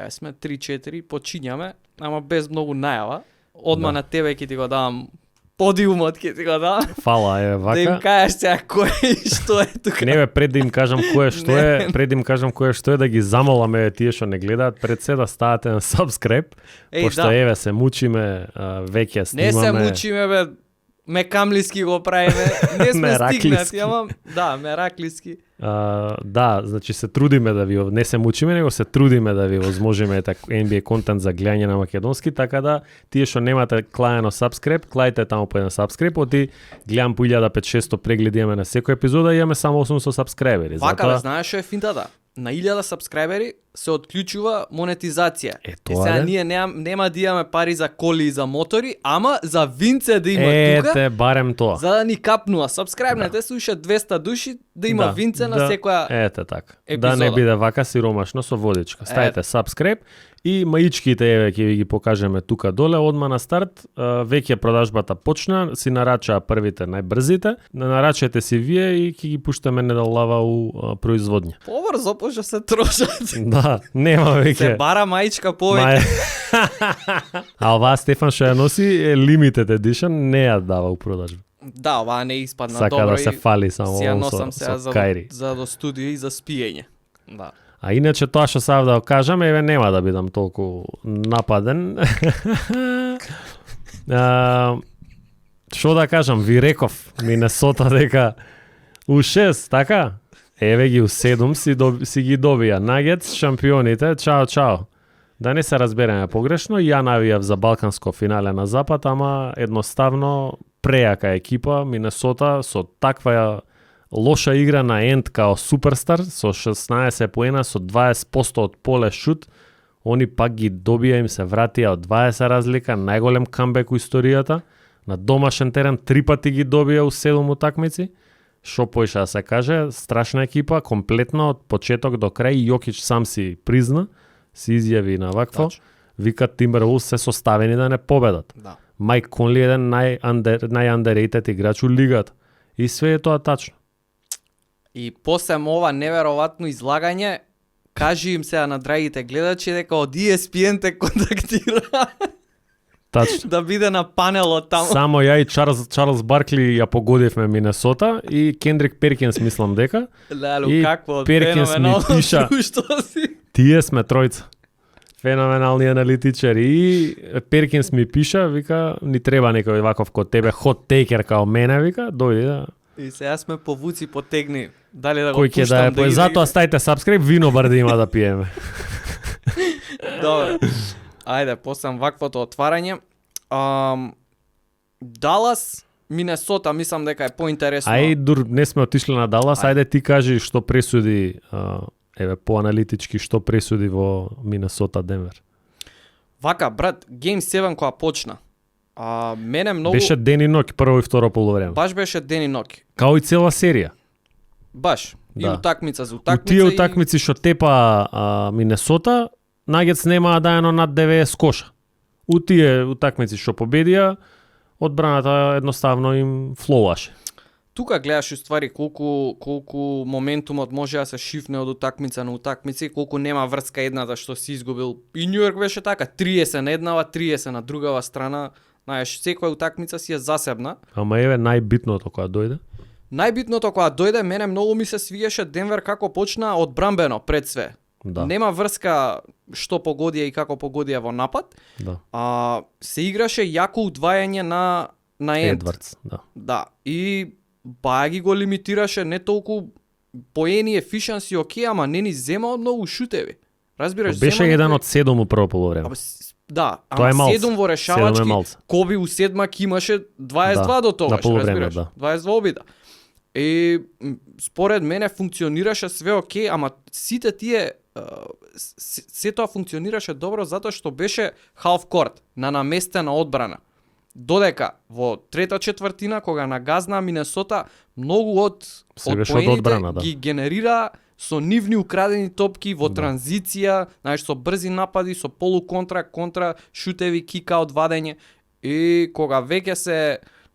Сме 3-4, почињаме, ама без многу најава. Одма на тебе ќе ти го дам подиумот, ќе ти го дам. Фала, Да им вака. кажеш сега кој и што е тука. Не бе, пред да им кажам кое што е, да ги замоламе тие што не гледаат, пред се да ставате на subscribe, пошто да. еве се мучиме, веќе Не снимаме. се мучиме, бе. Мекамлиски го правиме. Не сме Мераклиски. стигнати, ама да, мераклиски. Да, значи се трудиме да ви, не се мучиме, него се трудиме да ви возможиме NBA контент за гледање на македонски, така да тие што немате клајано subscribe, клајте таму по еден subscribe, оти гледам по 1500 прегледи имаме на секој епизода и имаме само 800 subscriberi. Вака, бе, знаеш што е финтата? На 1000 сабскрајбери се отклучува монетизација. тоа сега е. ние нема да имаме пари за коли и за мотори, ама за винце да има тука, Ете, барем тоа. за да ни капнува. Сабскрајбнете се уште 200 души да има винце на секоја Ете така. епизода. Да не биде вака сиромашно со водичка. Ставите subscribe и маичките еве ќе ви ги покажеме тука доле одма на старт. Веќе продажбата почна, си нарачаа првите најбрзите. Нарачете си вие и ќе ги пуштаме недолава у производња. Побрзо пошто се трошат. Да, нема веќе. Се бара маичка повеќе. А оваа Стефан што ја носи е limited edition, не ја дава у продажба. Да, оваа не испадна Сака добро. да се фали само Си ја со, носам сега со кајри. за до студио и за спиење. Да. А иначе тоа што сав да го кажам, еве нема да бидам толку нападен. Што да кажам, ви реков, Минесота дека у 6, така? Еве ги у 7 си ги добија. Нагетс, шампионите, чао, чао. Да не се разбереме погрешно, ја навијав за балканско финале на запад, ама едноставно прејака екипа, Минесота со таква лоша игра на енд као суперстар, со 16 поена, со 20% од поле шут, они пак ги добија, им се вратија од 20 разлика, најголем камбек у историјата, на домашен терен 3 пати ги добија у 7 утакмици, шо поише да се каже, страшна екипа, комплетно од почеток до крај, Јокич сам си призна, си изјави на вакво, вика Тимбервулс се составени да не победат. Да. Майк Конли е еден нај-underrated играч у лигата. И све е тоа тачно. И после ова неверојатно излагање, кажи им сега на драгите гледачи дека од ESPN те контактира Тачно. да биде на панелот таму. Само ја и Чарлс Баркли ја погодивме Минесота и Кендрик Перкинс мислам дека. Лелу, И какво Перкинс ми феноменално пиша. што си. Тие сме тројца. Феноменални аналитичари. И Перкинс ми пиша, вика, ни треба некој ваков ко тебе, хот тейкер као мене, вика, дојди да. И сега сме повуци потегни. Дали да го Кој ќе пуштам да е, иде? затоа ставите subscribe, вино бар да има да пиеме. Добре. Ајде, после ваквото отварање. Далас, Минесота, мислам дека е поинтересно. Ај, дур, не сме отишли на Далас, ајде ти кажи што пресуди, еве, поаналитички, што пресуди во Минесота Денвер. Вака, брат, Game 7 која почна. Мене многу... Беше ден и ноќ, прво и второ полувреме. Баш беше ден и ноќ. Као и цела серија. Баш. И Да. утакмица за У утакмица. тие и- утакмици што тепа Минесота, Нагетс немаа дајано над 90 коша. У тие утакмици што победија, одбраната едноставно им флоуаше. Тука гледаш уствари колку моментумот може да се шифне од утакмица на утакмица и колку нема врска едната што си изгубил. И Њу Йорк беше така, 30 на еднава, 30 на другава страна. Знаеш, секоја утакмица си е засебна. Ама еве најбитното кога дојде. Најбитното кога дојде, мене многу ми се свиеше Денвер како почна одбрамбено пред све. Да. Нема врска што погодија и како погодија во напад. Да. Се играше јако удвајање на енд. Едвардс, да. Да, и баја ги го лимитираше не толку поени ефишенси, окей, ама не ни зема од многу шутеви. Разбираш, Беше зема еден некој- од 7 у прво полувреме. Да, Тоа е ама малце. 7 во 7 е решавачки, малце. Коби у седмак имаше 22 Да, до тогаш, на полувреме, разбираш, да. 22 обида. И според мене функционираше све окей, ама сите тие се тоа функционираше добро затоа што беше half court на наместена одбрана. Додека во трета четвртина кога нагазна Минесота многу од Се беше од поените одбрана, да. ги генерира со нивни украдени топки во транзиција, знаеш, со брзи напади, со полуконтра, контра, шутеви, кика од вадење. И кога веќе се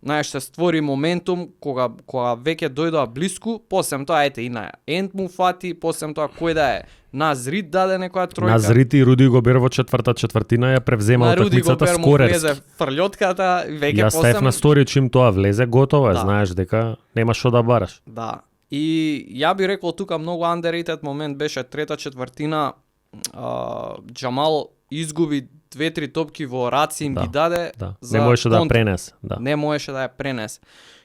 знаеш, се створи моментум кога веќе дојдоа блиску, после тоа ете и на Енд му фати, после тоа кој да е Наз Рид даде некоја тројка. Наз Рид и Руди Гобер во четврта четвртина ја превзема утакмицата скорерски. Влезе фрлотката, веќе Ја ставив на стори чим тоа влезе, готово е, Да. знаеш дека нема што да бараш. Да. И ја би рекол тука многу underrated момент беше трета четвртина. Джамал изгуби 2-3 топки во раци им Да, ги даде Да. за Не можеше да контра. пренесе, да. Не можеше да ја пренесе.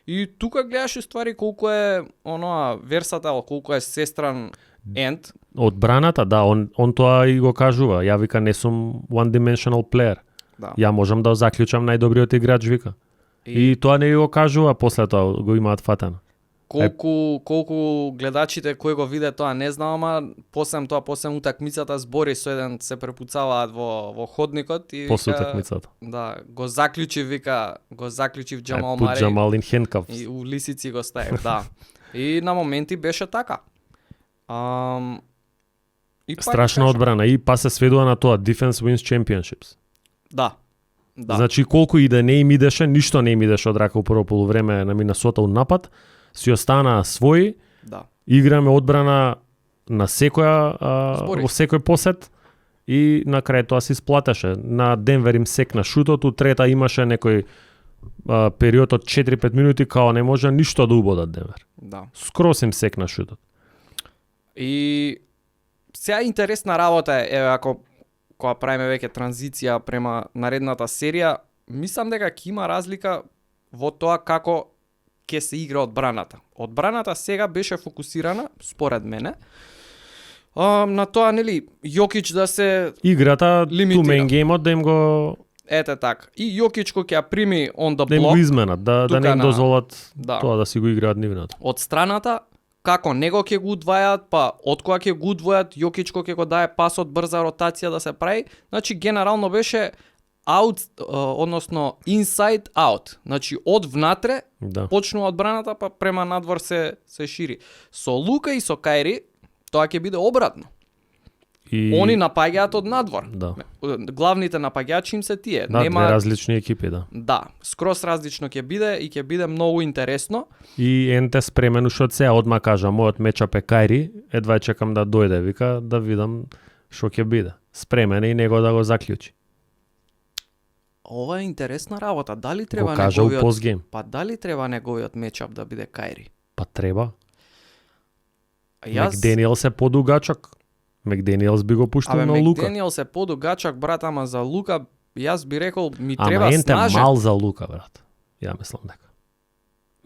И тука гледаш ствари колку е оноа версатал, колку е сестран Енд. Одбраната, да, он тоа и го кажува. Ја вика не сум one dimensional player. Да. Ја можам да заклучам најдобриот играч, вика. И тоа не го кажува, после тоа го имаат фатено. Колку гледачите кои го виде тоа не знам, ама после утакмицата збори со еден се препуцаваат во ходникот и После вика, утакмицата. Да, го заклучив Джамал Put Мари Jamal in handcuffs. и у лисици го ставив, да. И на моменти беше така. И пак Страшна кажам, одбрана и па се сведува на тоа defense wins championships. Да. Да. Значи колку и да не им идеше, ништо не им идеше од рака у прво полувреме на Минасота у напад, си останаа своји, Да. играме одбрана на секоја Збориш. во секој посет и на крај тоа се исплатеше. На Денвер им секна шутот, у трета имаше некој период од 4-5 минути као не може ништо да убодат Денвер. Да. Скрос им секна шутот. И сега интересна работа е, еве ако кога правиме веќе транзиција према наредната серија, мислам дека ќе има разлика во тоа како ќе се игра одбраната. Одбраната сега беше фокусирана, според мене, на тоа, нели, Јокич да се Играта, Лимитира. two-man геймот да им го ете така. И Јокич кој ќе ја прими on the да им го block изменат, да тука не им на- дозволат Да. тоа да си го играат нивната. од страната, како него ќе го удвајат, па од кога ќе го удвојат, Јокич кој ќе го дае пасот, брза ротација да се прави. Значи генерално беше out, односно inside out. Значи од внатре Да. почнува одбраната, па према надвор се шири. Со Лука и со Кајри тоа ќе биде обратно. И Они напаѓаат од надвор. да. Главните напаѓачи им се тие. Да, две различни екипи, да. Да, скрос различно ќе биде и ќе биде многу интересно. И енте спремен уште од сега, одма кажа, мојот мечап е Кајри, едва ја чекам да дојде, вика, да видам што ќе биде. Спремен е и него да го заклучи. Ова е интересна работа. Дали треба Го кажа у неговиот постгейм. Па дали треба неговиот мечап да биде Кајри? Па треба. А Макдениелс е подугачок. Макдениелс би го пуштил на Лука. Макдениелс е подугачак, брат, ама за Лука јас би рекол ми треба Ама енте снажен. мал за Лука, брат. Ја мислам дека.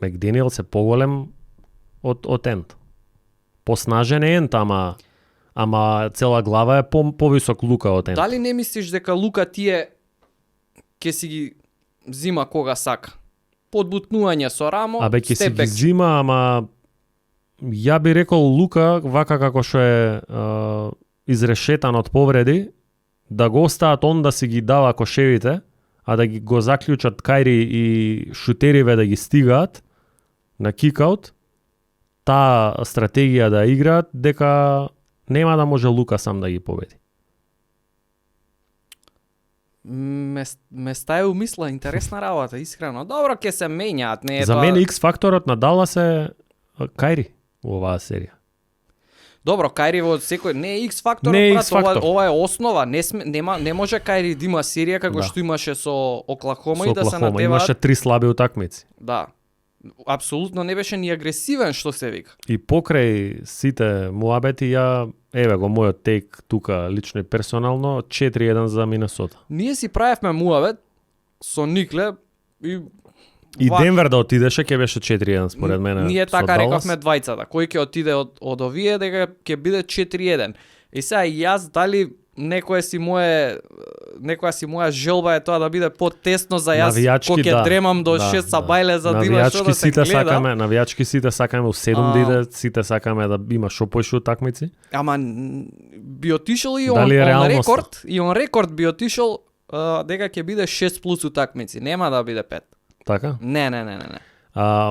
Макдениелс е поголем од Ент. Поснажен е Ент, ама цела глава е повисок Лука од Ент. Дали не мислиш дека Лука тие ќе си ги зима кога сака? Подбутнување со рамо, Абе ќе си степ ги бек. зима, ама ја би рекол Лука, вака како што е изрешетан од повреди, да го остават он да си ги дава кошевите, а да ги го заклучат Кајри и шутериве да ги стигаат на кикаут, таа стратегија да играат, дека нема да може Лука сам да ги победи. Ме стаја умисла, интересна работа, искрено. Добро, ќе се менјаат, не е За тоа... мене X факторот на Далас е Кајри во оваа серија. Добро, Кајри во секој не е X фактор, Не е брат, X фактор. ова е основа, не може Кајри да има серија како Да. што имаше со Оклахома Со и да се Оклахома надеваат. имаше 3 слаби утакмици. Да. Апсолутно не беше ни агресивен што се вика. И покрај сите муабети ја еве го мојот тейк тука лично и персонално 4-1 за Минесота. Ние си правевме муавет со Никле и Денвер да отидеше ќе беше 4-1 според мене. Ние со така Далас. рековме двајцата. Кој ќе отиде од овие дека ќе биде 4-1. И сега јас дали некоја си моја желба е тоа да биде потесно за јас Навијачки, кога ќе да. дремам до 6 сабајле за да има што да се гледа. Навијачки сите сакаме у 7 да иде, сите сакаме да има што поише утакмици. Ама би отишол и Дали е он реалноста? рекорд би отишол дека ќе биде 6 плюс утакмици. Нема да биде 5. Така? Не.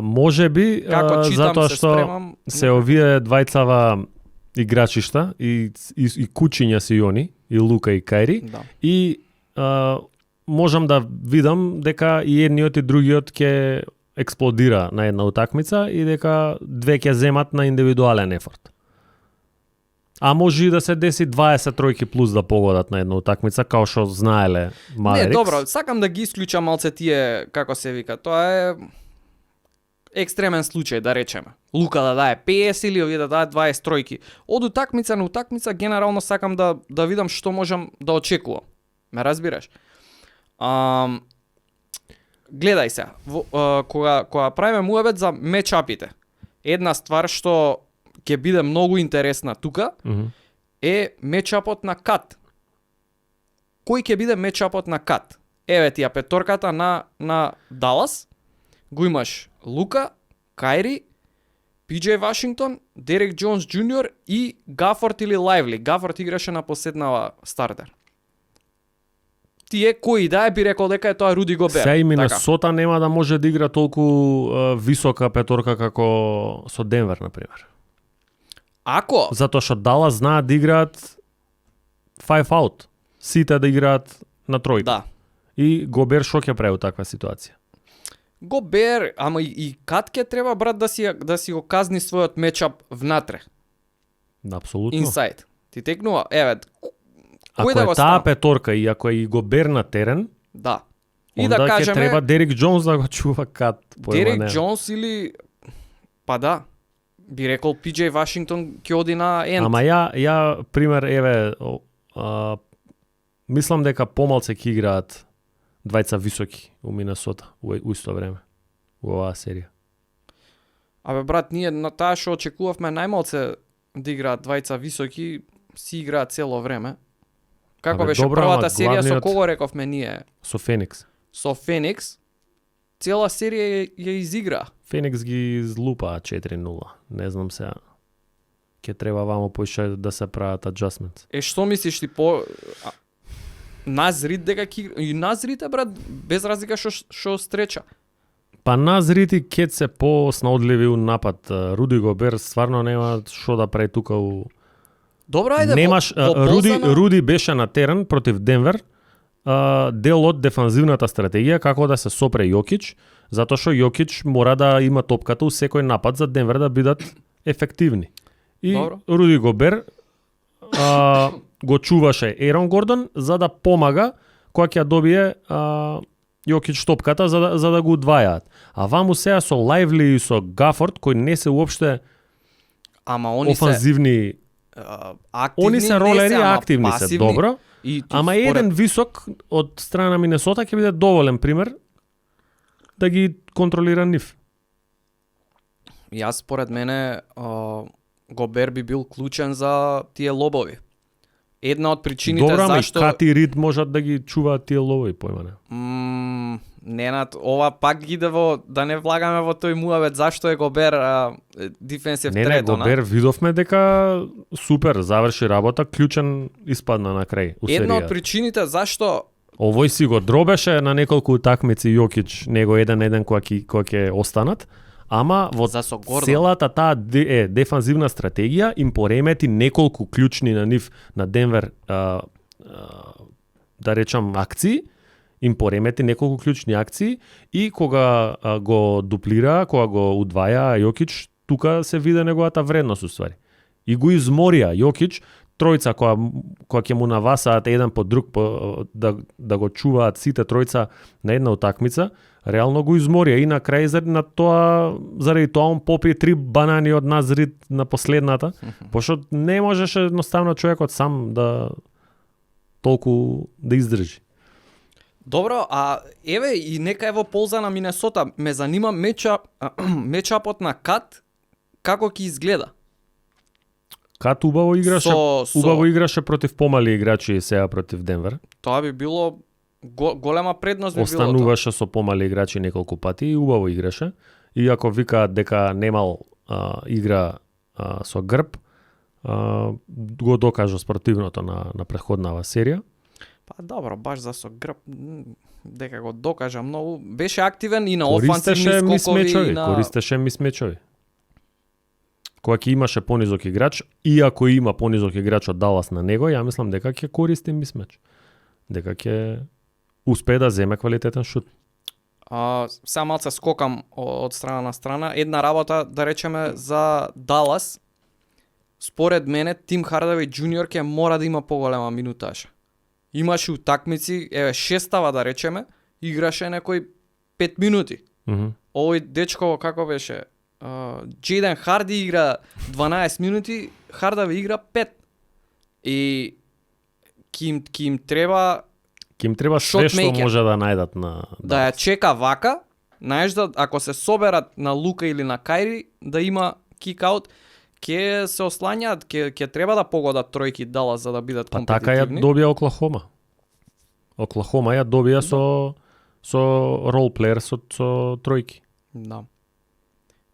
Може би Како читам, затоа се што спремам. се овие двајцава играчишта и кучиња си они, и Лука и Кајри, Да. и можам да видам дека и едниот и другиот ќе експлодира на една утакмица и дека две ќе земат на индивидуален ефорт. А може и да се деси 20 тројки плюс да погодат на една утакмица, као што знаеле Маверикс. Не, добро, сакам да ги исклучам малце тие, како се вика, тоа е екстремен случај, да речеме. Лука да дае 50 или овие да дае 20 тројки. Од утакмица на утакмица генерално сакам да видам што можам да очекувам. Ме разбираш? Гледај се, кога правиме муабет за мечапите, една ствар што ќе биде многу интересна тука е мечапот на кат. Кој ќе биде мечапот на кат? Еве ти ја петорката на Далас. Го имаш Лука, Кайри, Пиџеј Вашингтон, Дерек Джонс Джуниор и Гафорд или Лайвли. Гафорд играше на последнава стартер. Тие кои да би рекол дека е тоа Руди Гобер. Се и Минесота нема да може да игра толку висока петорка како со Денвер, например. Ако Затоа што Далас знаат да играат 5 out. Сите да играат на тројка. да. И Гобер шо ќе прави у таква ситуација? Гобер, ама и кат ќе треба брат да си го казни својот мечап внатре. Апсолутно. Инсайд. Ти текнува, еве, Ако кој да е го таа става? петорка и ако е и Гобер на терен, Да. И онда да ќе кажеме треба Дерек Джонс да го чува кат. Дерек Джонс или па да, би рекол Пиџеј Вашингтон ќе оди на енд. Ама ја пример еве мислам дека помалце ќе играат двајца високи у Минесота у исто време у оваа серија. Абе брат, ние на таа што очекувавме најмалце да играат двајца високи, си играат цело време. Како Абе, беше добро, првата ама серија со главниот- кого рековме ние? Со Феникс. Со Феникс. Цела серија ја изигра. Феникс ги злупаа 4-0. Не знам сега. Ќе треба вамо поише да се прават adjustments. Што мислиш ти Назрит дека и Назрите брат без разлика што стреча. Па назрити ке се по-снаодливи у напад. Руди Гобер стварно нема што да прави тука у... Добро, ајде. Немаш Руди беше на терен против Денвер. Дел од дефанзивната стратегија како да се сопре Јокич, затоа што Јокич мора да има топката у секој напад за Денвер да бидат ефективни. И Добро. Руди Гобер го чуваше Ерон Гордон за да помага кога ќе ја добие Јокич топката за да го удвајаат. А ваму сега со Лайвли и со Гафорд кои не се уопште Ама они офанзивни, активни, они се ролери, активни се, добро. И Ама еден висок од страна на Минесота ќе биде доволен пример да ги контролира нив. Јас според мене Гобер би бил клучен за тие лобови. Една од причините Добро, ама и зашто Кати и Рид можат да ги чуваат тие ловови, појма не. Ненад, ова пак иде да не влагаме во тој муавет зашто е Гобер дефенсив Не, трето, Гобер видовме дека супер заврши работа, клучен испадна на крај у Една од серија. причините зашто Овој си го дробеше на неколку утакмици Јокич, него 1-1 кога ќе останат, ама во за со Гордон. целата таа дефанзивна стратегија им поремети неколку клучни на нив на Денвер да речам акции, им поремети неколку клучни акции и кога го дуплира, кога го удваја Јокич, тука се виде неговата вредност уствари. И го изморија Јокич, тројца која ќе му навасаат еден по друг да го чуваат сите тројца на една утакмица, реално го изморија и на крај заради тоа он попие 3 банани од Назрит на последната, пошто не можеше едноставно човекот сам да толку да издржи. Добро, а еве и нека е во полза на Минесота. Ме занима мечапот на Кат како ќе изгледа. Кат убаво играше, Со- убаво играше против помали играчи сега против Денвер. Тоа би било голема предност би било тоа. Остануваше со помали играчи неколку пати и убаво играше. Иако викаат дека немал игра со грб, го докажа спротивното на претходнава серија. Па добро, баш за со грб дека го докажа многу. Беше активен и на офанзивни скокови и на Користеше мисмечови. Кога ќе имаше понизок играч, иако има понизок играч од Далас на него, ја мислам дека ќе користи мисмеч. Дека ќе успее да земе квалитетен шут. Сега малце скокам од страна на страна. Една работа, да речеме, за Далас. Според мене, Тим Хардавеј Джуниор ќе мора да има поголема минутажа. Имаше утакмици, шестава да речеме, играше некои 5 минути. Овој дечко, како беше, Джейден Харди игра 12 минути, Хардавеј игра 5. И ки им треба све што shotmaker. може да најдат на Да ја чека вака, знаеш да ако се соберат на Лука или на Кајри, да има кик-аут, ќе се ослањаат, ќе треба да погодат тројки Далас за да бидат Па така ја компетитивни. добија Оклахома. Оклахома ја добија со ролплеер со тројки. Да.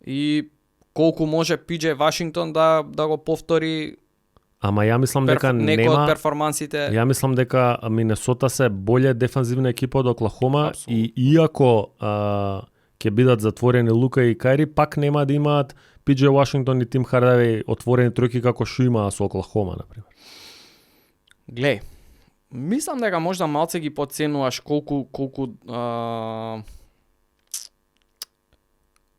И колку може Пиџеј Вашингтон да го повтори Ама ја мислам дека некои од нема. перформансите. Ја мислам дека Минесота се боле дефанзивна екипа од Оклахома Апсолутно. и иако ќе бидат затворени Лука и Кајри, пак нема да имаат Пиџеј Вашингтон и Тим Хардавеј отворени тројки како што имаа со Оклахома, например. Глеј, мислам дека можда малце ги подценуваш колку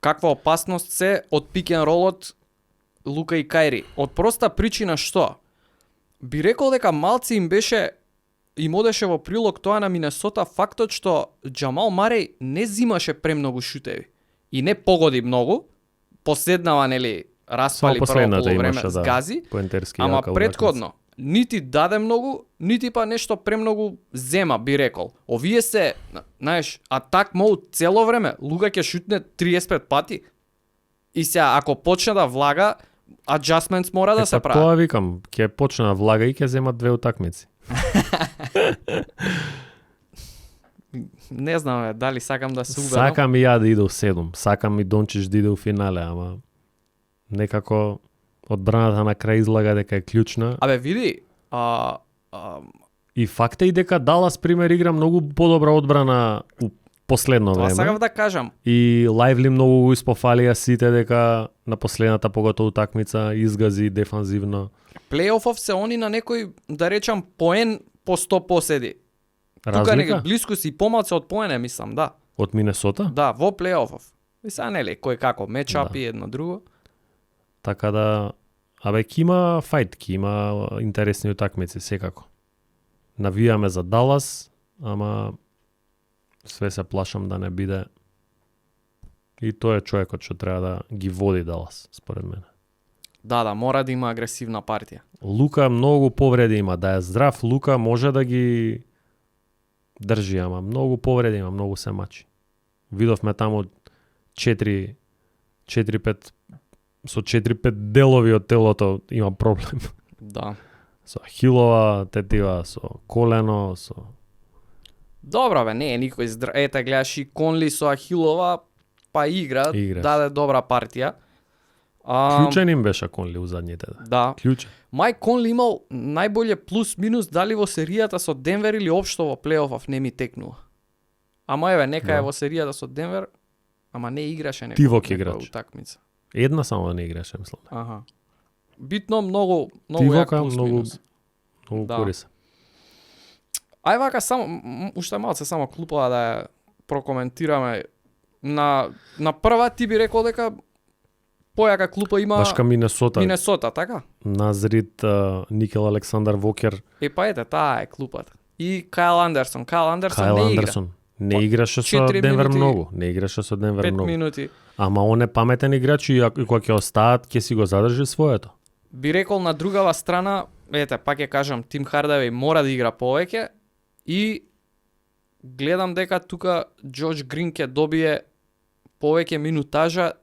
каква опасност се од пик ен ролот Лука и Кајри. Од проста причина што би рекол дека малце им одеше во прилог тоа на Минесота фактот што Џамал Мареј не зимаше премногу шутеви и не погоди многу. Последнава, нели, распали прво последната полувреме имаше, с да, гази, поентерски ама јака претходно нити даде многу, нити па нешто премногу зема, би рекол. Овие се, знаеш, атак мод цело време, Лука ќе шутне 35 пати. И сега ако почне да влага, adjustments мора да се прави. Тоа викам, ќе почне да влага и ќе земат 2 утакмици. Не знам дали сакам да се убедам. Сакам и ја да иде у 7, сакам и Дончич да иде у финале, ама некако одбраната на крај излага дека е клучна. Абе види, И факт е и дека Далас пример игра многу подобра одбрана у последно тоа време. сакав да кажам. И Лајвли многу го испофалија сите дека на последната поготово утакмица изгази дефанзивно. Плейофов се они на некој, да речам, поен по 100 поседи. Тука Разлика блиску си помалце од поене, мислам, да. од Минесота? Да, во плейофов. И сега нели, кој како мечап Да. и едно друго. Така да, ќе има фајт, ќе има интересни утакмици секако. Навијаме за Далас, ама све се плашам да не биде. И тој е човекот што треба да ги води Далас, според мене. Да, мора да има агресивна партија. Лука многу повреди има, да е здрав Лука може да ги држи, ама многу повреди има, многу се мачи. Видовме таму 4-5 со 4-5 делови од телото има проблем. Да. Со хилова тетива, со колено, со Добро бе, не е никој здрав. Ете, гледаш и Конли со Ахилова, па игра, Играш. даде добра партија. Клучен им беше Конли у задните. Да. Клучен. Мај Конли имал најболje плюс-минус дали во серијата со Денвер или општо во плейофов не ми текнува. Ама еве, нека е Да. во серијата со Денвер, ама не играше Тивок некоја играч. утакмица. Една само не играше, мислам. Аха. Битно многу Тивока јак многу плюс-минус. многу Да. кориса. Ај вака само уште малце само клупава да ја прокоментираме. На прва ти би рекол дека појака клупа има Баш кај Минесота, Минесота, така? Назрит, Никел Александар Вокер, Па ете, таа е клупата. И Кайл Андерсон. Кайл Андерсон Кайл не игра. Андерсон. Не играше со 4 Денвер минути, многу. Не играше со Денвер 5 многу. минути. Ама он е паметен играч и кога ќе остаат, ќе си го задржи своето. Би рекол на другава страна, ете, пак ќе кажам, Тим Хардавеј мора да игра повеќе и гледам дека тука Џорџ Грин ќе добие повеќе минутажа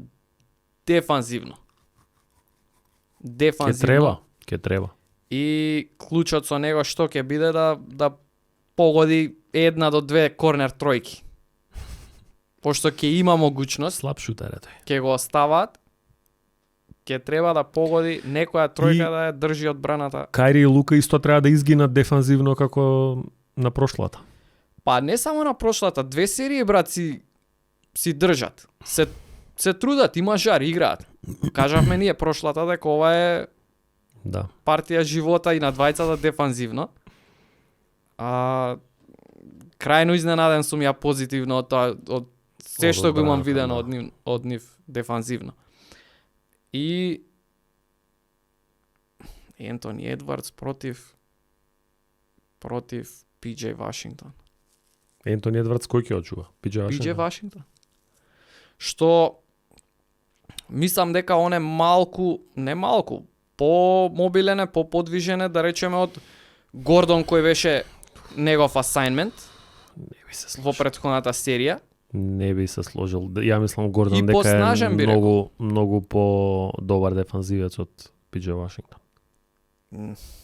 дефанзивно. Ќе треба. И клучот со него што ќе биде да погоди 1 до 2 корнер тројки. Пошто ќе има могуćност, Слаб шутер е тој. ќе го остават, ќе треба да погоди некоја тројка да ја држи одбраната. Кајри и Лука исто треба да изгинат дефанзивно како на прошлата. Па не само на прошлата, 2 серии брат си држат. Се трудат, има жар, играат. Кажавме ние прошлата дека ова е Да. партија живота и на двајцата дефанзивно. Крајно изненаден сум ја позитивно од се што го имам одбраната, видено да. од нив дефанзивно. И Ентони Едвардс против Пиџей Вашингтон. Ентони Едвардс кој ќе очува? Пиџей Вашингтон. Што мислам дека он е не малку, по-мобилен е, по-подвижен е, да речеме од Гордон кој беше негов асајнмент Не би се во сложил. претходната серија. Не би се сложил. Ја мислам Гордон И дека е поснажен би многу по-добар дефанзивец од Пиџей Вашингтон.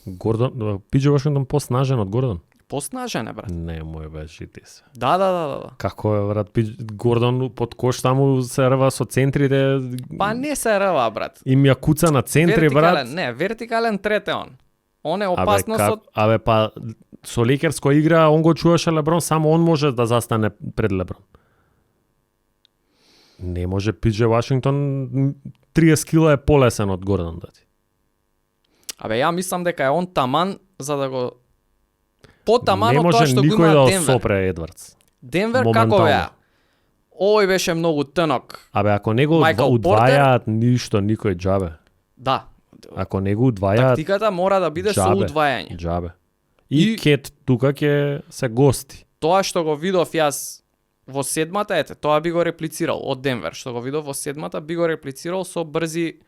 Гордон, Пиџей Вашингтон поснажен од Гордон? Поснажен е, брат. Не, мој беше ти се. Да. Како е, брат, Гордон под кош таму се рва со центрите. Па не се рва, брат. Им ја куца на центри, брат. Не, вертикален трет е он. Он е опасност од... Абе, па, со Лейкерс кој игра, он го чуваше Леброн, само он може да застане пред Леброн. Не може Пиџей Вашингтон 30 кила е полесен од Гордон, да ти. Абе, ја мислам дека е он таман за да го... Потаман Не од тоа може што го никој има да Денвер. осопре Едвардс. Денвер како моментално. беа? Овој беше многу тнок. Абе, ако не го Майкл удвајаат, ништо, никој джабе. Да. Ако не го удвајаат, Тактиката мора да биде со Џабе. удвајање. джабе. И И- Кет тука ќе се гости. Тоа што го видов јас во седмата, ете, тоа би го реплицирал од Денвер, што го видов во седмата, би го реплицирал со брзи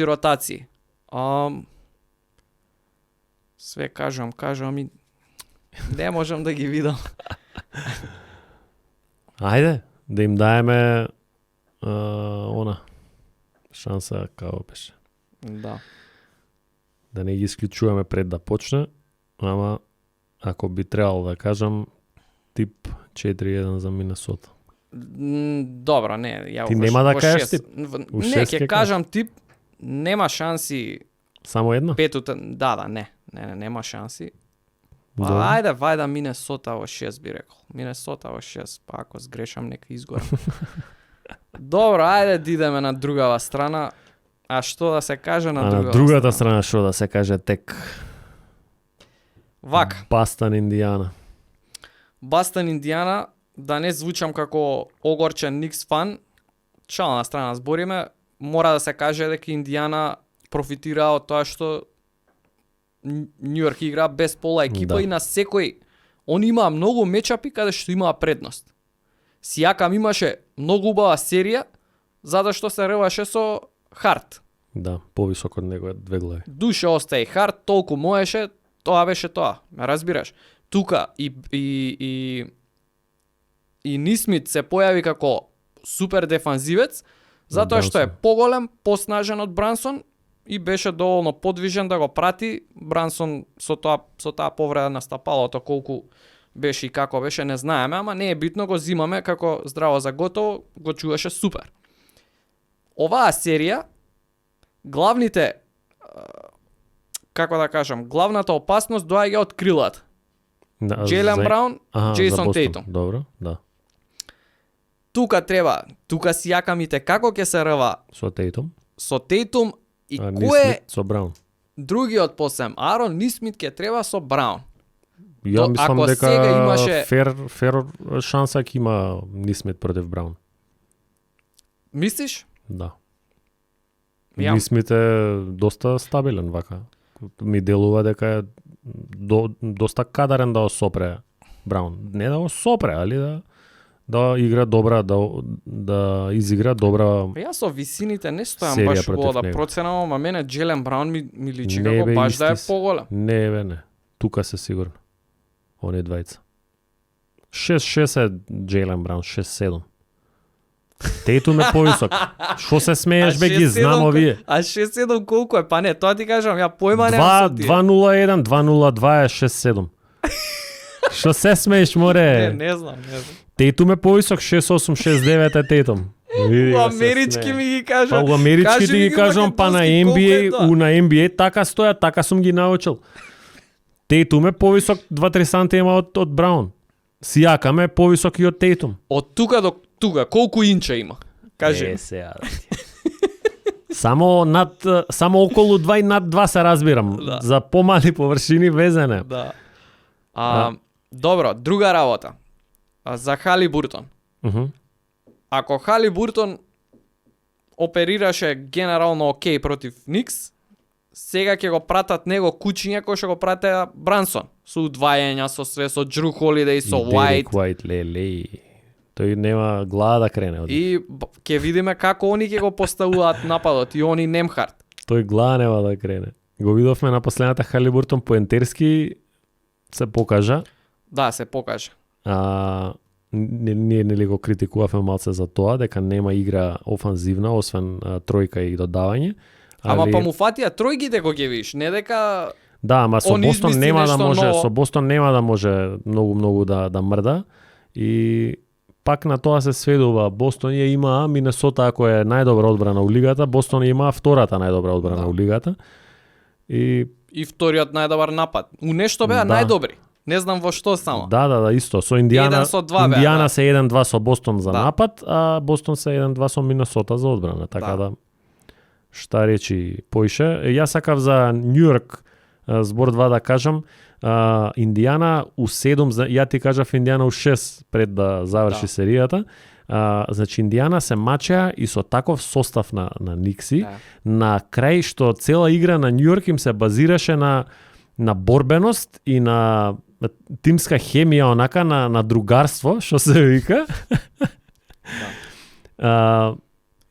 ротации. Све кажам и не можам да ги видам. Ајде, да им даеме она шанса како беше. Да. Да не ги исклучуваме пред да почне, ама ако би требало да кажам тип 4-1 за Минесота. Добро, не, ја Ти во нема да во кажеш шест. тип? У Не, шест ќе ќе кажам тип, нема шанси Само едно? петута, не, нема шанси. Па Добро. ајде, вајда Минесота во 6 би рекол. Минесота во 6, па ако сгрешам нека изгорам. Добро, ајде да идеме на другава страна. А што да се каже на А другава на другата страна што да се каже тек Вака, Бастан Индијана. Бастон Индијана, да не звучам како огорчен Никс фан, шална страна збориме, мора да се каже дека Индијана профитира од тоа што Њујорк игра без пола екипа Да. и на секој он има многу мечапи каде што имаа предност. Сијакам имаше многу убава серија затоа што се реваше со Харт. Да, повисок од него е 2 глави. Душе остај Харт, толку можеше, тоа беше тоа. Ме разбираш? Тука и Нисмит се појави како супер дефанзивец, затоа што е Брансон. поголем, поснажен од Брансон и беше доволно подвижен да го прати. Брансон со таа повреда на стапалото колку беше и како беше, не знаеме, ама не е битно, го зимаме како здраво за готово, го чуваше супер. Оваа серија, главните, како да кажам, главната опасност доаѓа од крилата. Да, Джейлен за- Браун, Аха, за Джейсон Бостон. Тейтум. Добро, да. Тука Сијакамите како ќе се рва Со Тейтум. со Тейтум и А кој е Нисмит со Браун. другиот посем? Арон Нисмит ќе треба со Браун. Ја мислам ако дека сега имаше- фер шанса ќе има Нисмит против Браун. Мислиш? Да. Ја- Нисмит е доста стабилен вака. Ми делува дека е доста кадарен да осопре Браун. Не да осопре, али да игра добра, да изигра добра. Јас со висините не стојам Серија баш против убаво да него. проценам, ама мене Джелен Браун ми личи Не, како бе, баш да е исти си. поголем. Не, бе, не. Тука се сигурно. Оние двајца. 6-6 е Джейлен Браун, 6-7. Тейтум е повисок. Шо се смееш, бе, ги знам овие. А 6-7 колку е? Па не, тоа ти кажам, ја појма немам со тие. 2-0-1, 2-0-2 е 6-7. Шо се смееш, море? Не знам. Тейтум е повисок, 6-8, 6-9 е Тейтум. Види У го се амерички смее. ми ги кажа. Па у амерички Кажи ти ми ги ги кажам, па на македонски, колку е NBA, тоа? на NBA така стоја, така сум ги научил. Тейтум е повисок 2-3 сантима од Браун. Сијакам е повисок и од Тейтум. Од тука до тука, колку инча има? Кажи. ми. Сега. Само околу 2 и над 2 се разбирам. Да. За помали површини везене. Да. Добро, друга работа. За Халибуртон. Ако Халибуртон оперираше генерално окей против Никс, сега ќе го пратат него кучиња кој што го пратеа Брансон. Со удвајања, со све, со Джру Холидеј, со Уайт. Уайт, тој нема глава да крене. И ќе видиме како они ќе го поставуваат нападот и они Немхарт. Тој глава нема да крене. Го видовме на последната Халибуртон поентерски се покажа. Да, се покажа. Ние нели го критикувавме малце за тоа, дека нема игра офанзивна, освен тројка и додавање. Ама па му фатија тројките го ќе видиш, не дека... Да, ама со Он Бостон измисли нема да нешто може, ново. со Бостон нема да може многу да мрда. И пак на тоа се сведува. Бостон ја има, Минесота ако е најдобра одбрана у лигата, Бостон ја има втората најдобра одбрана у лигата. И вториот најдобар напад. У нешто беа Да. најдобри. Не знам во што само. Да, исто. Со Индијана, Еден со два беа, Индијана да. се 1-2 со Бостон за Да. напад, а Бостон се 1-2 со Минесота за одбрана. Така да шта речи поише. Јас сакав за Њујорк збор 2 да кажам. Индијана у 7, ја ти кажав Индијана у 6 пред да заврши серијата. Значи Индијана се мачеа и со таков состав на Никси, Да. на крај што цела игра на Њујорк им се базираше на борбеност и на тимска хемија, онака на другарство, што се вика.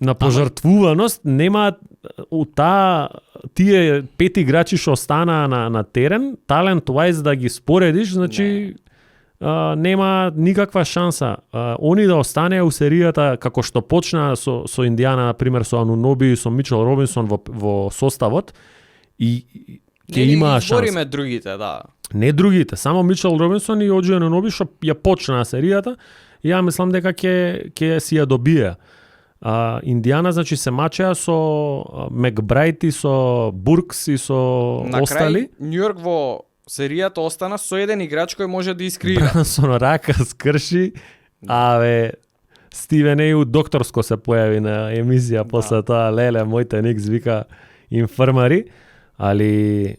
На пожртвуваност. Нема у тие 5 играчи што останаа на терен, талент wise да ги споредиш, значи нема никаква шанса. Они да останеа у серијата како што почна со Индијана, на пример со Ануноби и со Мичел Робинсон во составот, и ќе имаа шанса. Збориме другите, да. Не другите, само Мичел Робинсон и Оджи Ануноби што ја почнаа серијата, ја мислам дека ќе си ја добие. Индијана значи се мачеа со Мекбрайт и со Буркс и со На остали. крај Њујорк во серијата остана со еден играч кој може да искрира. Брансон рака скрши, Стивен Еју докторско се појави на емисија после тоа, леле, моите Никс вика инфрмари, али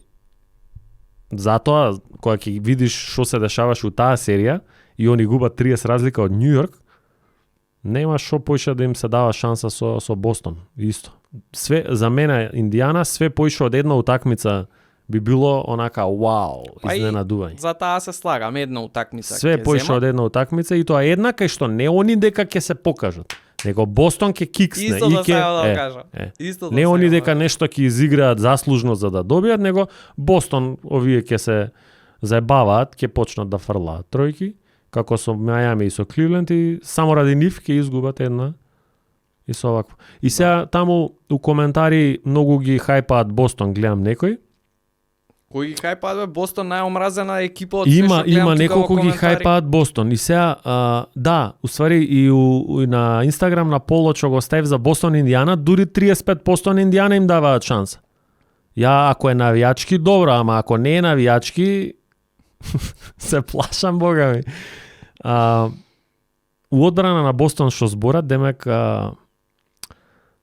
затоа кога ќе видиш што се дешаваше у таа серија и они губат 30 разлика од Њујорк, нема што поише да им се дава шанса со Бостон. Исто. Све за мене Индијана све поише од една утакмица би било онака вау, изненадување. За таа се слагам, една утакмица. Све поише од една утакмица и тоа една кај што не они дека ќе се покажат, него Бостон ќе киксне. Исто да сега да кажам. Исто да не они сега дека нешто ќе изиграат заслужно за да добијат, него Бостон овие ќе се заебаваат, ќе почнат да фрлаат тројки, како со Мајами и со Кливленд, и само ради нив ќе изгубат една и со овакво. И сега таму у коментари многу ги хајпаат Бостон, гледам некој. Кој ги хајпаат бе? Бостон најомразена екипа од све што гледам Има тука во неколку ги коментари. хајпаат Бостон. И сега, да, уствари и на Инстаграм на поло што го ставив за Бостон Индијана, дури 35% на Индијана им даваат шанса. Ја, ако е навијачки, добро, ама ако не е навијачки, се плашам, бога ми. У одбрана на Бостон што зборат, демек,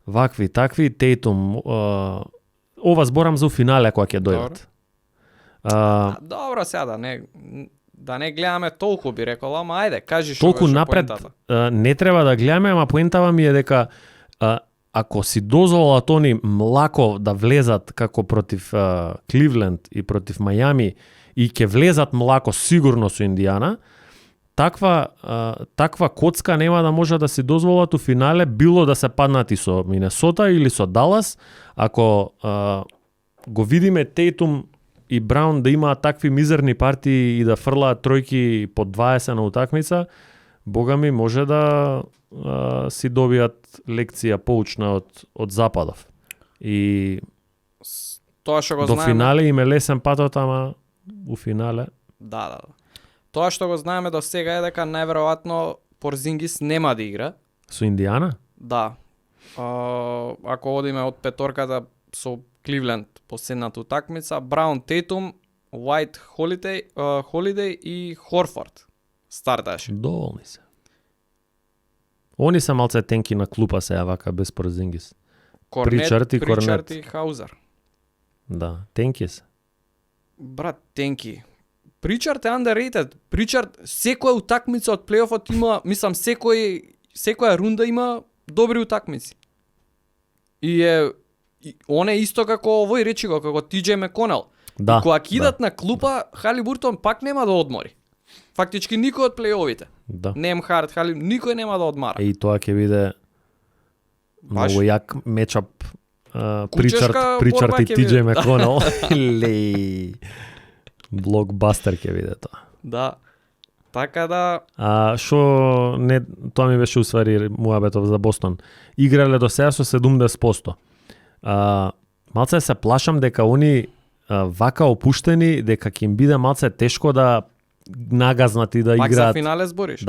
вакви, такви, Тейтум, ова зборам за финале кога ќе дојдат. Добро, сега да не гледаме толку, би рекол, ама ајде, кажи што Толку беше напред поентата. не треба да гледаме, ама поентава ми е дека ако си дозволат они млако да влезат како против Кливленд и против Мајами и ќе влезат млако сигурно со Индијана, таква коцка нема да може да си дозволат у финале, било да се паднат и со Минесота или со Далас. Ако го видиме Тейтум и Браун да имаат такви мизерни партии и да фрлаат тројки по 20 на утакмица, бога ми може да си добијат лекција поучна од Западов. И Тоа што го до знаеме. финале им е лесен патот, ама у финале Да. Тоа што го знаеме до сега е дека најверојатно Порзингис нема да игра. со Индијана. Да. Ако одиме од петорката со Кливленд последната утакмица, Браун, Тейтум, Уайт, Холидеј и Хорфорд старташе. Доволни се. Они се малце тенки на клупа сега вака без Порзингис. Причард и Корнет. Причард и Хаузер. Да, тенки се. Брат, тенки. Причард е underrated. Причард секоја утакмица од плейофот има, мислам секоја рунда има добри утакмици. Он е исто како овој, речи го, како TJ Меконел. Да. И кога кидат на клупа, Халибуртон пак нема да одмори. Фактички никој од плейовите. Да. Немхард, никој нема да одмара. И тоа ќе биде Баш. многу јак мечап. Кучешка Причард борба и ќе TJ биде. Меконел. Лей. Блокбастер ќе биде тоа. Да. Така да, Шо не, тоа ми беше усвари муабетов за Бостон. Играле до сега со 70%. Малце се плашам дека они вака опуштени, дека ќе им биде малце тешко да нагазнат и да пак играат. за финале збориш?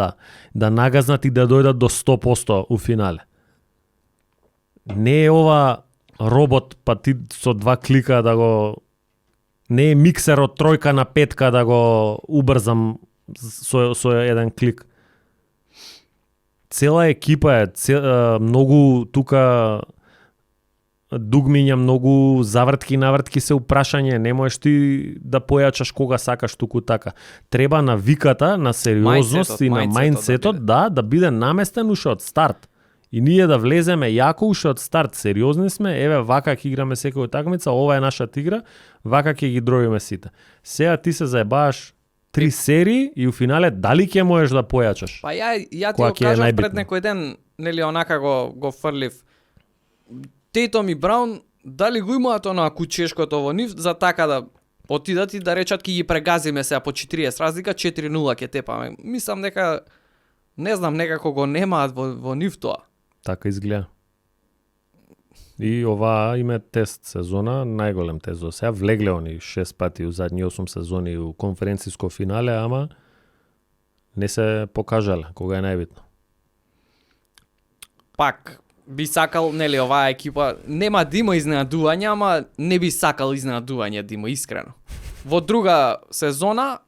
Да нагазнат и да дојдат до 100% у финале. Не е ова робот, па ти со 2 клика да го... Не е миксер од 3 на 5 да го убрзам со еден клик. Цела екипа е, многу тука дугмиња, многу завртки и навртки се упрашање, не можеш ти да појачаш кога сакаш туку така. Треба навиката, на сериозност и на мајндсетот да биде наместен уште од старт. И ние да влеземе јако уште од старт, сериозни сме, еве вака ќе играме секоја такмица, ова е нашата игра, вака ќе ги дројиме сите. Сега ти се заебаш 3 серии и у финале дали ќе можеш да појачаш? Па ја ти Која го ќе е кажав најбитно? пред некој ден, нели онака го фрлив. Тейтом и Браун, дали го имаат она кучешкото во нив за така да отидат и да речат ќе ги прегазиме сега по 40 разлика, 4-0 ќе тепаме. Мислам дека не знам, некако го немаат во нив тоа. Така изгледа. И оваа име тест сезона, најголем тест до сега. Влегле они 6 пати у задни 8 сезони у конференциско финале, ама не се покажале кога е најбитно. Пак би сакал, нели, оваа екипа нема да има изненадување, ама не би сакал изненадување да има, искрено. Во друга сезона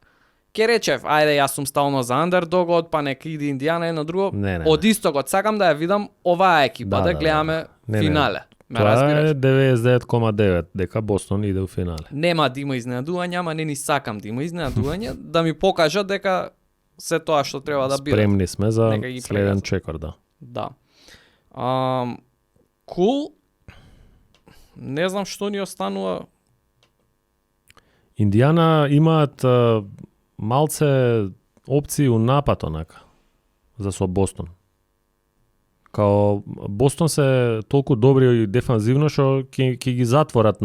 ке речев, ајде јас сум стално за андердогот, па нека иде Индијана едно друго. Не. Од истокот сакам да ја видам оваа екипа, да гледаме финале. Ме Тоа разбираш? е 99,9 дека Бостон иде у финале. Нема да има изненадување, ама не ни сакам да има изненадување, да ми покажат дека се тоа што треба да биде. Спремни сме за Нека ги следен прегазат. чекор, да. Да. Кул. Не знам што ни останува. Индијана имаат малце опции у напад онака за со Бостон. Као Бостон се толку добри и дефанзивно што ќе ги затворат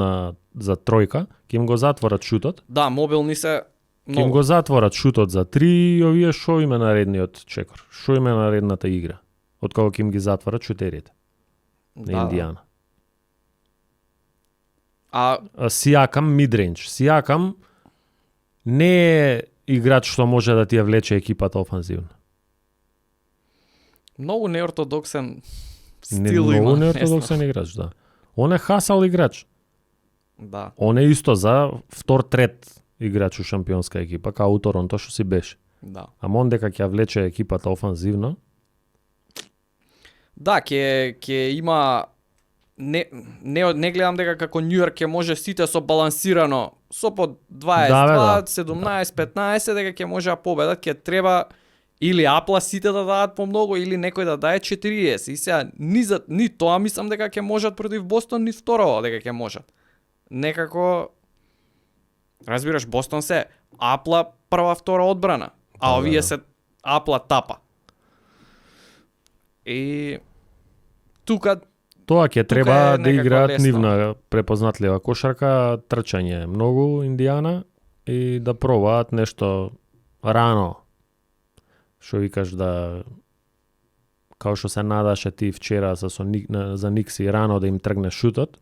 за тројка, ќе им го затворат шутот. Да, мобилни се Ќе им многу. го затворат шутот за 3 и овие шо име наредниот чекор. Шо име наредната игра. Од кога ќе им ги затворат шутерите на Да. Индијана. Сиакам мидрендж. Сиакам не е играч што може да ти ја влече екипата офанзивно. Многу неортодоксен Не стил има. многу не неортодоксен играч, да. Он е хасал играч. знам. Да. Он е исто за втор-трет играч у шампионска екипа, као у Торонто што си беше. Да. Ама он дека ќе ја влече екипата офанзивно, Да, ќе има не гледам дека како Нью Йорк ќе може сите со балансирано со по 22, Да, 17, 15 дека ќе може да победат, ќе треба или Апла сите да дадат по многу или некој да даде 40. И сега ни тоа мислам дека ќе можат против Бостон, ни второ дека ќе можат. Некако разбираш, Бостон се Апла прва втора одбрана, а Да, овие да. се Апла тапа. И тука тоа ќе е треба да некако играат лесно. нивна препознатлива кошарка, трчање многу Индијана и да пробаат нешто рано. Што викаш да као што се надаше ти вчера за за Никси рано да им тргне шутот.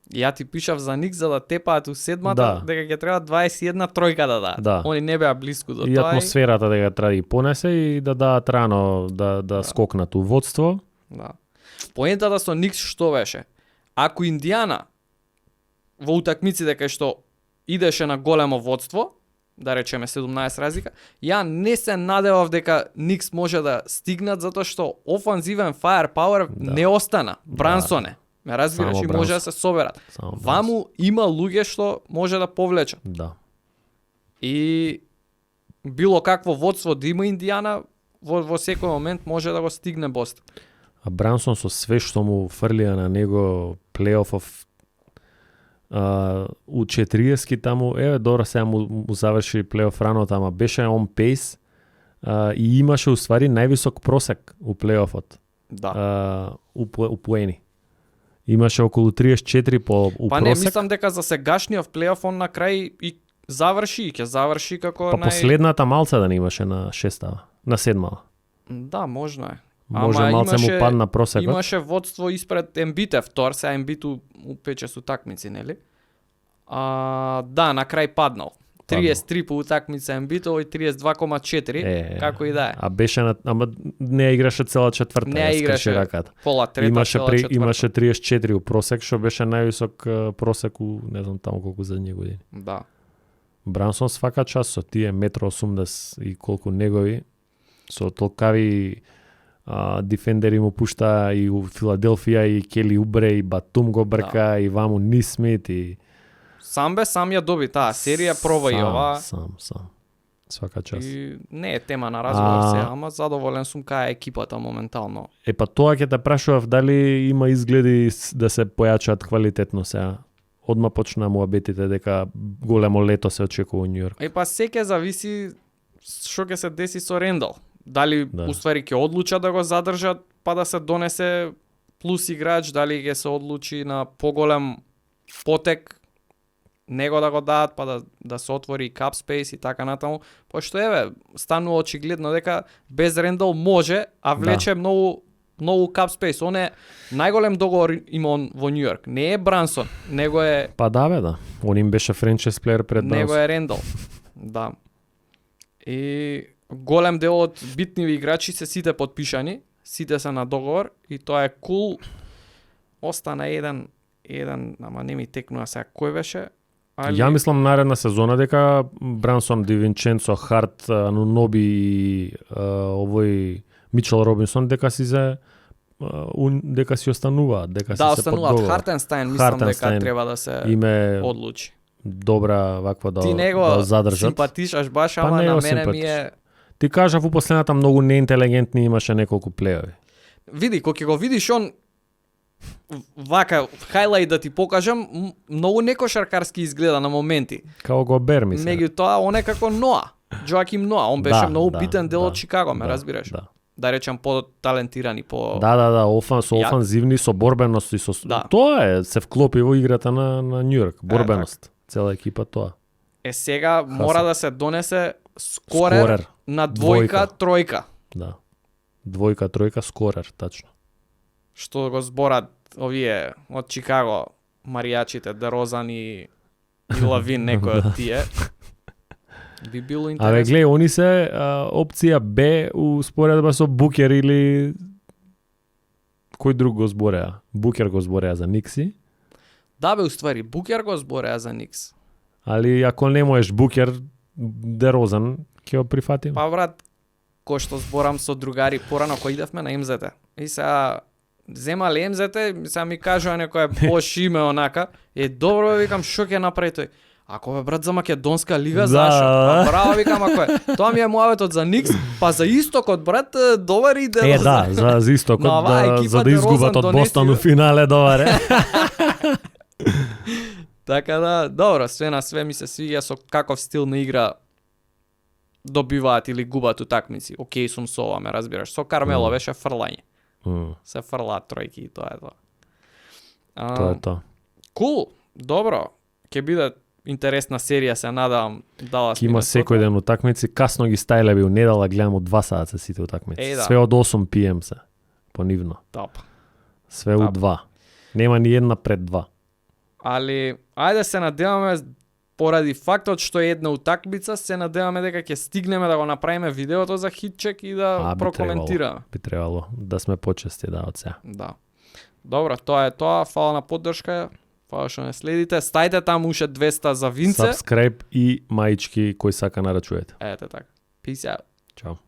ја ти пишав за Ник за да тепаат у седмата, Да. дека ќе треба 21 тројка да дадат. Да. Они не беа блиску до И тоа. атмосферата дека треба да ги понесе и да дадат рано да скокнат у водство. Да. Поентата со Никс што беше? Ако Индијана во утакмиците кај што идеше на големо водство, да речеме 17 разлика, ја не се надевав дека Никс може да стигнат затоа што офанзивен firepower Да. не остана. Брансоне. Ме разбираш, Само и може да се соберат. Само Ваму има луѓе што може да повлечат. Да. И било какво водство да има Индијана, во секој момент може да го стигне Бостон. А Брансон со све што му фрлија на него плейофов у 40-ки таму, добро сега му заврши плейоф раното, ама беше он пейс и имаше уствари највисок просек у плейофот. Да. У поени. Имаше околу 34 по у Па просек. не, мислам дека за сегашниот плейоф он на крај и заврши, и ќе заврши како Па последната малца да не имаше на шестава, на седмава. Да, можно е. Може Ама малце му падна просекот. Имаше водство испред Ембит втор, сега Ембит у 5 утакмици, нели? Да, на крај паднал. 33 по утакмица Ембит, овој 32,4, како и да е. А беше ама не играше цела четврта, Не играше раката. Пола трета, Имаше цела четврта. имаше 34 у просек, што беше највисок просек у не знам таму колку задни години. Да. Брансон свака час со тие 1,80 и колку негови со толкави дефендери му пушта и у Филаделфија и Кели Убре и Батум го брка и ваму Нисмит и Сам ја доби таа серија, проба и ова. Сам. Свака час. И не е тема на разговор сега, ама задоволен сум кај екипата моментално. Па тоа ќе те прашував дали има изгледи да се појачаат квалитетно сега. Одма почна муабетите дека големо лето се очекува у Њујорк. Па се ќе зависи што ќе се деси со Рендал. Дали уствари ќе одлучат да го задржат па да се донесе плюс играч, дали ќе се одлучи на поголем потек него да го дадат па да се отвори кап спейс и така натаму, пошто станува очигледно дека без Рендал може, а влече многу кап спейс. Он е најголем договор има он во Њујорк. Не е Брансон, него е Па да. Он им беше франчайз плеер пред Брансон. него е Рендал. Да. И голем дел од битниви играчи се сите подпишани, сите се на договор и тоа е кул. Остана еден, ама не ми текнува сега кој беше. Ја мислам наредна сезона дека Брансон, Ди Винченцо, Харт, Ануноби и овој Мичел Робинсон дека си остануваат, дека да, се остануваат. Хартенстајн мислам дека треба да се одлучи. Добра ваква да ти него да задржат. Симпатишаш баш, ама на мене ми е... Ти кажав у последната многу неинтелигентни имаше неколку плеови. Види, кога ќе го видиш он вака хајлајт да ти покажам, многу некошаркарски изгледа на моменти. Као го Берми се. Меѓутоа он е како Ноа. Джоаким Ноа, он беше многу битен дел од Чикаго, ме разбираш? Да речам по-талентирани, по... Да, офанзивни, со борбеност и со... Тоа е, се вклопи во играта на Њујорк, борбеност. Цела екипа тоа. Сега мора да се донесе скорер на двојка, тројка. Да. Двојка, тројка, скорер, тачно. Што го зборат овие од Чикаго, маријачите, Дерозан и Лавин, некој од тие. Би било интересно. Абе, глеј, они се опција Б у споредба со Букер или кој друг го збореа? Букер го збореа за Никси. Да бе, уствари, Букер го збореа за Никс. Али ако не можеш Букер, Дерозан, ќе го прифатим. Па брат, кој што зборам со другари порано кој идевме на МЗТ. И сега земале МЗТ, сега ми кажува некој бош име онака, добро викам што ќе направи тој. Ако бе брат за Македонска лига, зашо? Па браво викам ако е. Тоа ми е муаветот за Никс, па за Истокот брат, добар и Дерозан. Да, за Истокот, за да изгубат од Бостон у финале, добар е. Така да, добро, све на све ми се свиѓа со каков стил на игра добиваат или губат утакмици. Океј сум со ова, ме разбираш. Со Кармело беше фрлање. Се фрлаат тројки и тоа е тоа. Тоа е тоа. Кул, добро. Ќе биде интересна серија, се надавам. Ќе има секој ден утакмици, касно ги стајлеби у недела, гледам од 2 саат сите утакмици. Да. Све од 8 PM се, понивно. Топ. Све у 2. Нема ни една пред 2. Али, ајде се надеваме, поради фактот што е една утакмица, се надеваме дека ќе стигнеме да го направиме видеото за хитчек и да прокоментираме. Би требало да сме почести од сега. Да. Добро, тоа е тоа. Фала на поддршка. Фала што не следите. Стајте таму уште 200 за Винце. Subscribe и маички кој сака нарачувате. Ете така. Peace out. Чао.